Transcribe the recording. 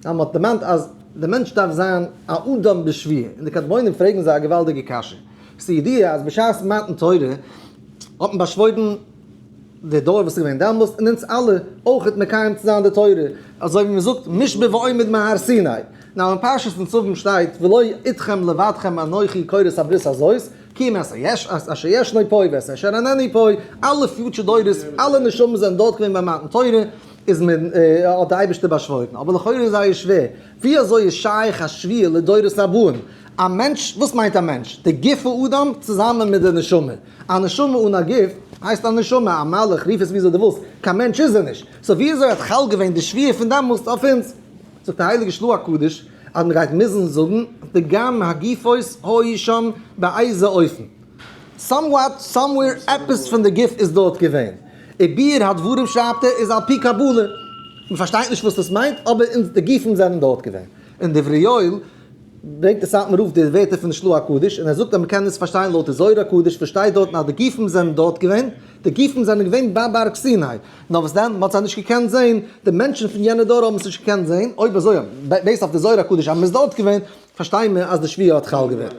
אז מען האט דערמאנט אז די מענטש דארף זיין א אדם בשבועה, און די קדמונים פרעגן זיי א געוואלדיגע קשיא, ס'איז ידוע אז בשעת מתן תורה האט מען באשוואוירן די דור וואס איז געווען דעמאלסט און אונז אלע אויכעט מקיים צו זיין די תורה, אזוי ווי מען זאגט מושבע ועומד מהר סיני. נאר אין פרשת נצבים שטייט ולא אתכם לבדכם אנכי כורת הברית הזאת, כי אם את היש את אשר ישנו פה ואת אשר איננו פה, אלע future דורות, אלע נשמות זענען דארט געווען ביי מתן תורה, איז מען האט די אייבערשטער באשוואוירן, אבער לכאורה איז זייער שווער, ווי אזוי איז שייך א שבועה לדורות הבאים? א מענטש, וואס מיינט א מענטש? די גוף האדם צוזאמען מיט די נשמה, א נשמה אן א גוף הייסט א נשמה, א מלאך, רוף עס וויאזוי דו ווילסט, קיין מענטש איז ער נישט, so ווי אזוי האט חל געווען די שבועה פון דעמאלסט אויף אונז? זאגט די הייליגע של"ה הקדוש אז מען גייט מוזן זאגן דגם הגופות היו שם באיזה אופן. Somewhat, somewhere, עפעס פון די גוף איז דארט געווען. וביאור הדברים שרייבט ער איז על פי קבלה. מען פארשטייט נישט וואס דאס מיינט אבער אונז די גופים זענען דארט געווען. אין דברי יואל ברענגט די סאטמאר רב די ווערטער פון של"ה הקדוש און ער זאגט אז מען קען עס פארשטיין לויט די זוהר הקדוש וואס שטייט דארטן אז די גופים זענען דארט געווען. די גופים זענען געווען ביי בארג סיני. נאר וואס דען, מען האט זיי נישט געקענט זען, די מענטשן פון יענע דור האבן עס נישט געקענט זען, אויב אזוי based אויף די זוהר הקדוש אז מען איז דארט געווען, פארשטייען מיר אז די שבועה האט חל געווען.